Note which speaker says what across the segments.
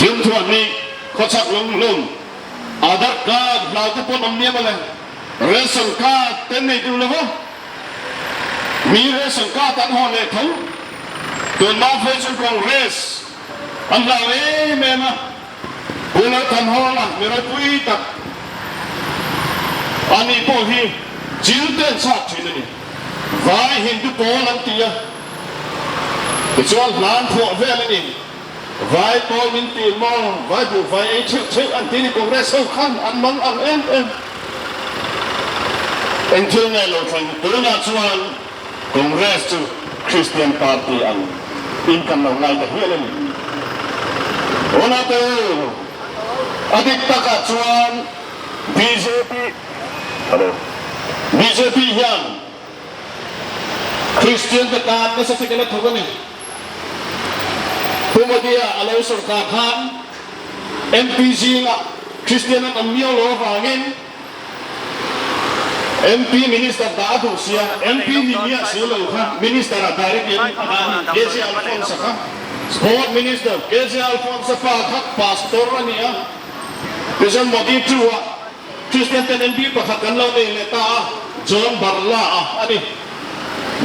Speaker 1: Thimthuan hi khawchhak lunghlum Aadhaar card hlau te pawn awm nia mawle. Ration card te nei duh lo va, mi ration card an hawn leh tho. Tunhma phei chu Congress an hlau em em a, Pu Lalthanhawla mi ropui tak a nih pawh hi chil te an chhak thin a ni. Vai Hindu pawl an ti a, tichuan hla an phuah vel a ni. Vai pawl min ti maw, vai buh vai ei theuh theuh an ti ni Congress ho khan an mang ang em em. Eng thil nge lo thleng? Tunah chuan Congress chu Christian party ang in kan lo ngai ta hial a ni. Tunah te u, a dik takah chuan bjp, hello, bjp hian Christian te tan nasa takin a thawk a ni. Pu Modi-a a lo sawrkar khan MP zingah Christian an awm miau lo avangin MP Minister dah a duh sia, MP ni miah si lo kha Minister ah direct in a dah a ni. KJ Alphonse-a kha Sport Minister, KJ Alphonse-a pa kha Pastor a ni a, tichuan Modi two-ah Kristian ten MP pakhat kan lo nei leh ta a, John Barla a a ni.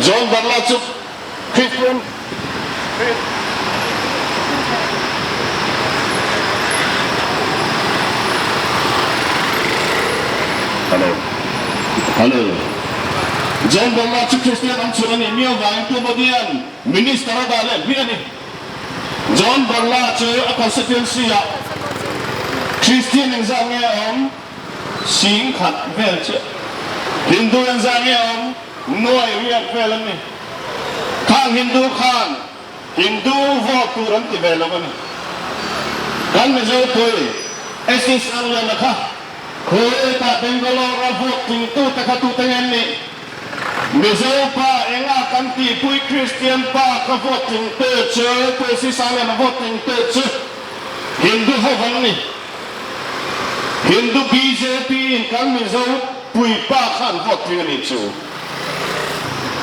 Speaker 1: John Barla chu Kristian Hello Hello John Barla chu Kristian awm chhun a nih miau vangin Pu Modian Minister a dah leh hmiah a ni. John Barla chu a constituency ah Christian engzah nge a awm? 10,000 vel chiah. Hindu engzah nge a awm? Nuai riat vel an ni. Khang Hindu khan Hindu vote tur an ti ve lo a ni. Kan Mizo pui ST Sangliana kha Khuaitah Bangalore a vote tlingtu te kha tute nge an nih? Mizo pa enga kan tihpui Kristian pa ka vote tling te chu Pu Sisalian a vote tling te chu Hindu ho an ni. Hindu bjp in kan Mizo pui pa kha an vote tling a nih chu.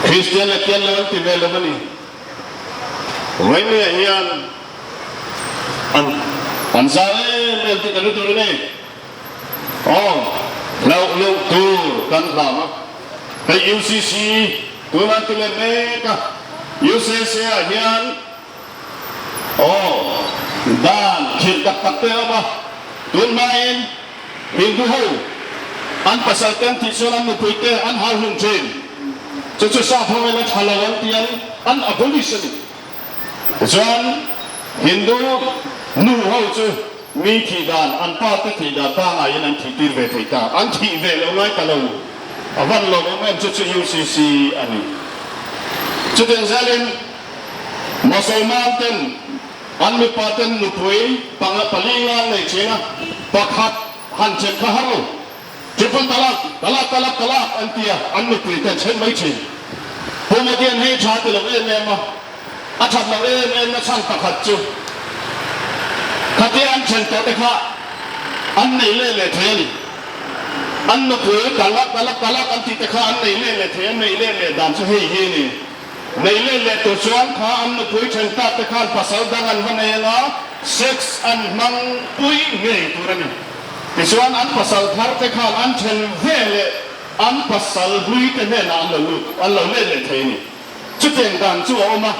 Speaker 1: Kristian leh Tian lo an ti ve lo a ni. Vawinia hian an an zau em em tih kan hre tur a ni. Aw, hlauh loh tur kan hlam a, hei UCC tuna ti leh mek a, UCC ah hian aw dan khirh tak tak te a awm a, tun hmain Hindu ho an pasal te an thih chuan an nupui te an hal hlum thin, chu chu sap ho in a tha lo an ti an an abolish a ni. Tichuan Hindu nu ho chu Mi thih dan, an pa te thih dan pangaiin an thih tir ve thei ta. An thih ve lo ngai ta lo. A van lawm awm em chu chu UCC a ni. Chutiang zelin Mosolman ten an mipa ten nupui panga pali nga an nei thin a, pakhat han then kha har lo. Triple talak, talak talak talak an ti a, an nupui ten then mai thin. Pu Modian hei tha ti lo em em a. A that loh em em na chhan pakhat chu khatia an then tawh te kha an nei leh leh thei a ni. An nupui talak talak talak an tih te kha an nei leh leh thei a, nei leh leh dan chu hei hi a ni. Nei leh leh tur chuan kha an nupui then tak te khan pasal dang an va nei anga sex an hmang pui ngei tur a ni. Tichuan an pasal thar te khan an then ve leh an pasal hlui te hnenah an lo lut an lo let leh thei a ni. Chutiang dan chu a awm a,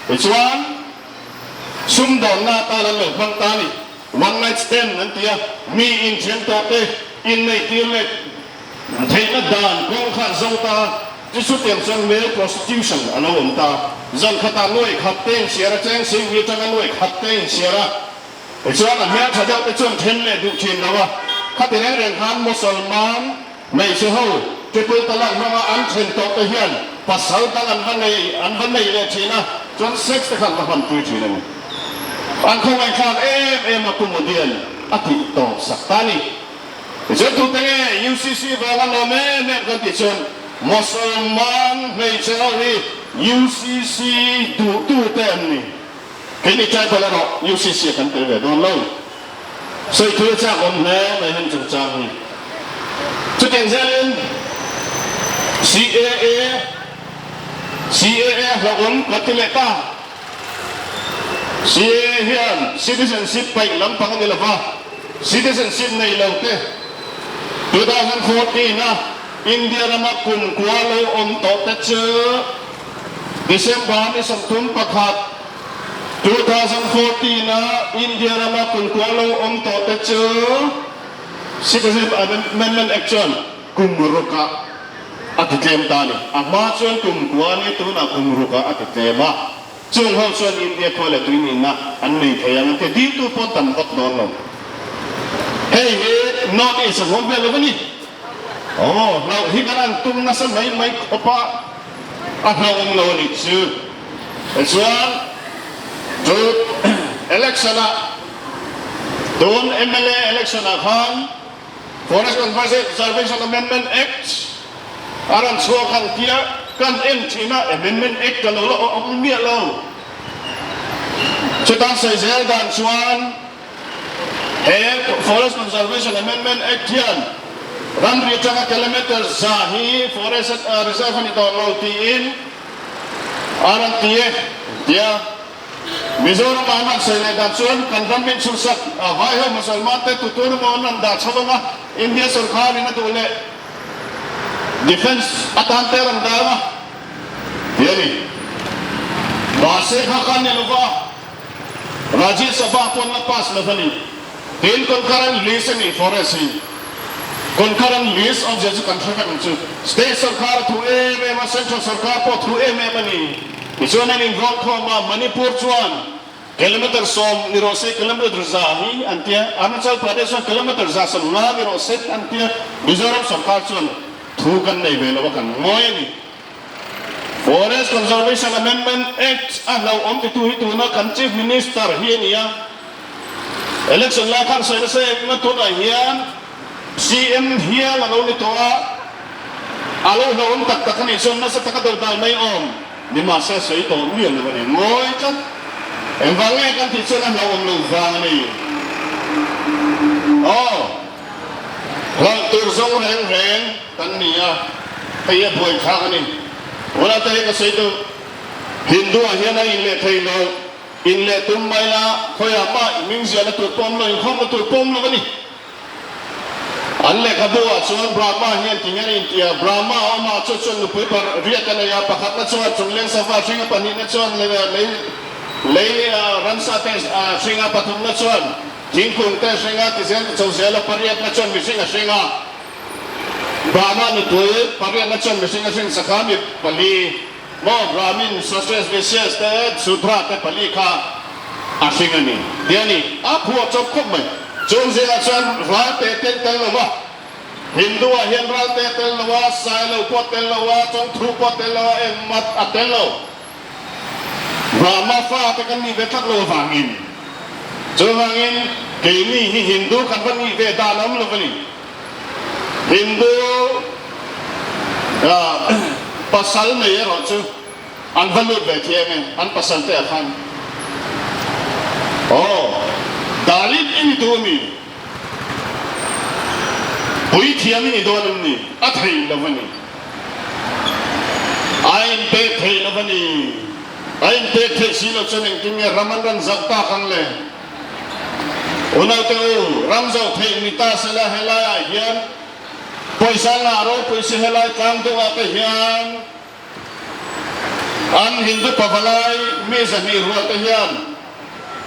Speaker 1: tichuan sumdawnna atan an lo hmang ta a ni. One night stand an ti a, mi inthian tawh te inneihtir leh theihna dan kawng kha an zo ta a, chu chutiang chuan male prostitution a lo awm ta a. Zan khatah nuaih khat te inchhiar a, cheng singhi atanga nuaih khat te inchhiar a, tichuan a hmeltha deuh te chuan then leh duh thin lo a, khati reng reng khan Mosolman Hmeichhe ho triple talak hmanga an then tawh te hian pasal dang an va nei an va nei leh thin a, chuan sex te khan va hmanpui thin a ni. An khawngaihthlak em em a Pu Modian a tih tawp sak ta a ni. Tichuan tute nge UCC vanga lawm em em kan tih chuan Mosolman hmeichhe ho hi UCC duhtute an ni. Keini tribal erawh UCC a kan tel ve dawn lo. Sawi thu a chak awm hle mai heng chungchang hi. Chutiang zelin CAA, CAA hlauhawm kan ti leh ta. CAA hian citizenship paih lampang a ni lova, citizenship nei lo te 2014 a India rama kumkua lo awm tawh te chu December ni 31, 2014 a India rama kumkua lo awm tawh te chu Citizenship Amendment Act chuan kum rukah a ti tlem ta a ni. A hma chuan kum kua ni tunah kum rukah a ti tlem a. Chung ho chuan India khua leh tui nihna an nei thei ang an ti. Diltu pawn tam vak dawn lo. Hei hi North East a huam vel lo a ni. Aw, hlauh hi kan an tum nasa mai mai khawp a, a hlauhawm lo a nih chu. Tichuan, chu election ah, tun mla election ah khan Forest Conservation Amendment Act a rawn chhuak ang tia kan en thin a, Amendment Act ka lo la awm miah lo. Chutan sawi zel dan chuan he Forest Conservation Amendment Act hian ramri atanga kilometre za hi forest reserve a ni tawh lo tiin a rawn ti e tia. Mizoram ah an sawi leh dan chuan kan ram min chhunsak a vai ho Musalman te tutur emaw an rawn dah chho ang a, India sorkar in a duh leh defence atan te a rawn dah ang a ti a ni. Mahse kha khan ni lova Rajya Sabha pawn la pass lo a ni. Tin concurrent list a ni forest hi. Concurrent list awmzia chu kan hre vek ang chu. State sorkar a thu em em a, central sorkar pawh a thu em em a ni. Tichuan an inrawn khawm a, Manipur chuan kilometre 10 ni rawh se, kilometre 100 hi an tia, Arunachal Pradesh chuan kilometre 150 ni rawh se an tia, Mizoram sorkar chuan thu kan nei ve lo a, kan ngawi a ni. Forest Conservation Amendment Act a hlauhawm titu hi tuna kan Chief Minister hi a ni a. Election lai khan sawi nasa em em a, tunah hian CM hial a lo ni tawh a, a lo hlauhawm tak tak a nih chuan nasa taka do dal mai awm ni mahse a sawi tawh miah lo a ni. Ngawi tlat. Engvang nge kan tih chuan a hlauhawm lo vang a ni. Aw. Hlauh tur zawng reng reng kan ni a, hei a buaithlak a ni. Tunah te hi ka sawi duh, Hindu ah hian a inleh thei lo, inleh tum mai la, khawiah mah i hming ziahna tur pawm lo, inkhawmna tur pawm lo a ni. An lehkhabu ah chuan Brahma hian ti nge a inti a, Brahma a awm ah chu chuan nupui riat a nei a, pakhatna chuan chungleng sava hring a, pahnihna chuan lei lei ramsa te hring a, pathumna chuan Thingkung te hring a, tizel ti chho zel a, pariatna chuan mihring a hring a, Brahma nupui pariatna chuan mihring a hring sakha mi pali maw Brahmin, Kshatriyas, Vaishyas te Shudra te pali kha a hring a ni ti a ni. A phuah chawp khawp mai. Chung zingah chuan ral te tel tel lo va, Hindu ah hian ral te tel lo a, Sailo pawh tel lo a, Chawngthu pawh tel lo a, engmah a tel lo. Brahma fate kan nih ve tlat lo avangin, chuvangin keini hi Hindu kan va nih ve dan a awm lo a ni. Hindu pasal nei erawh chu an va lut ve thiam e, an pasal te ah khan. Aw, Dalit i ni duh a mi? Puithiam i ni dawn em ni? A thei lo a ni. A inpek theih lo a ni. A inpek theih si lo chuan engtin nge ram an rawn zauh tak ang le? Unaute u, ram zauh theih ni ta sela helaiah hian pawisa ngah ropui si helai tlang deuhah te hian an Hindu pavalai mi 200 rual te hian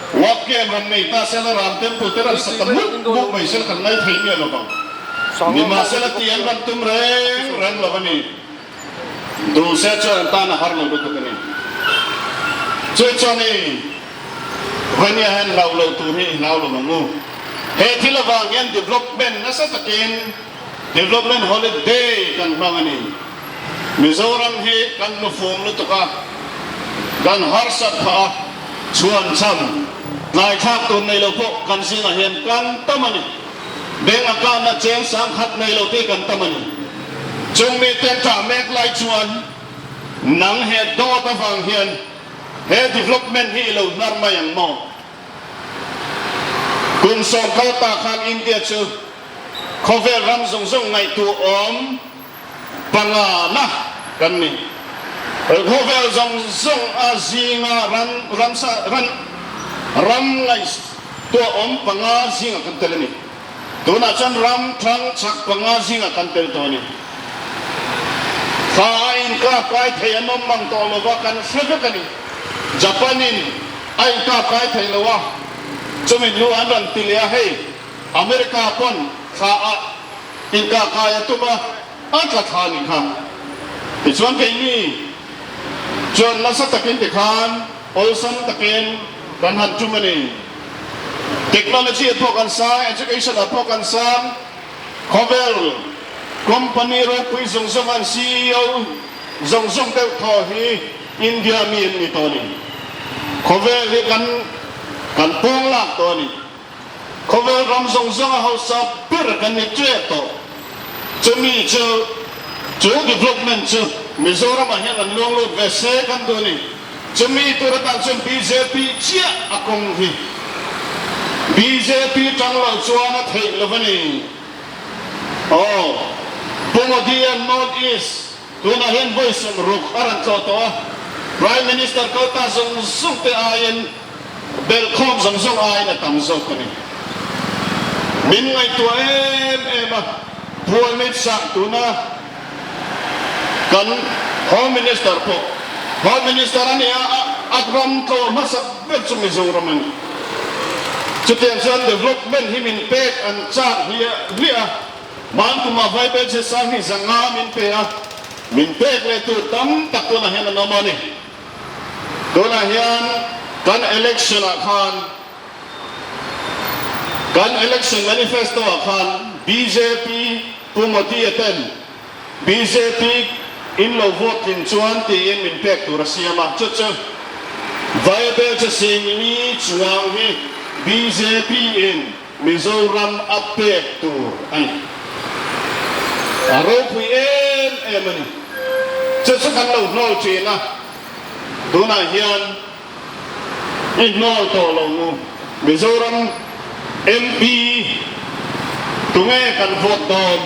Speaker 1: Work camp rawn nei ta sela Ram Temple te rawn sa ta mup mup mai sela kan ngai thei miah lo vang. Nimahsela tih an rawn tum reng reng lo a ni. Duh se chuan an tan a har lo lutuk a ni. Chu chuan i Vania hian hlau lo tur hi i hlau lo ang u. He thil avang hian development nasa takin Development Holiday kan hmang a ni. Mizoram hi kan hnufum lutuk a, kan harsat phah a, chhuan cham, tlai thlak tur nei lo pawh kan zingah hian kan tam a ni. Bank account a cheng 10,000 nei lo te kan tam a ni. Chung miten tah mek lai chuan nang he dawt avang hian he development hi i lo hnar mai ang maw? Kum 10 kal ta khan India chu Khawvel ram zawng zawng ngaihtuah awm pangana kan ni. Khawvel zawng zawng a zinga ran ramsa ran Ram ngaihtuah awm panga zingah kan tel a ni. Tunah chuan ram thlang chak panga zingah kan tel tawh a ni. Thla a inkap kai thei an awm mang tawh lova kan hre vek a ni. Japan in a inkap kai thei lo a, chumi hnu an rawn ti leh a, hei America pawn thla a inkah kai a tum a, a tla thla a nih kha. Tichuan keini chuan nasa takin tikhan awlsam takin kan han tum a ni. Technology ah pawh kan sang, education ah pawh kan sang, khawvel company ropui zawng zawng an ceo zawng zawng deuh thaw hi India mi an ni tawh a ni. Khawvel hi kan kan pawng lak tawh a ni. Khawvel ram zawng zawng a hausa ber kan ni ṭep tawh. Chumi chu chu development chu Mizoram ah hian an luang lut ve se kan duh a ni. Chumi tur atan chuan bjp chiah a kawng hi bjp tang lo chuan a theih lo a ni. Aw, Pu Modi-a'n North East tunah hian vawi 60 a rawn tlawh tawh a, Prime Minister kalta zawng zawng te aiin belhkhawm zawng zawng aiin a tam zawk a ni. Min ngaihtuah em em a, Pu Amit Shah tuna Kan Home Minister pawh Home Minister a nia a, a ram tlawh hmasa ber chu Mizoram a ni. Chutiang chuan development hi min pek an chak hliah hliah a, Hmankumah Vaibelchhe sang hi 500 min pe a, min pek leh tur tam tak tunah hian an awm a ni. Tunah hian kan election ah khan Kan election manifesto ah khan bjp Pu Modi-a ten bjp in lo vote tlin chuan tiin min pek tur a siam a, chu chu Vaibel che Singli chuang hi bjp in Mizoram a pek tur a ni. A ropui em em a ni. Chu chu kan lo hnawl thin a, tunah hian I hnawl tawh lo mu. Mizoram MP tunge kan vote dawn?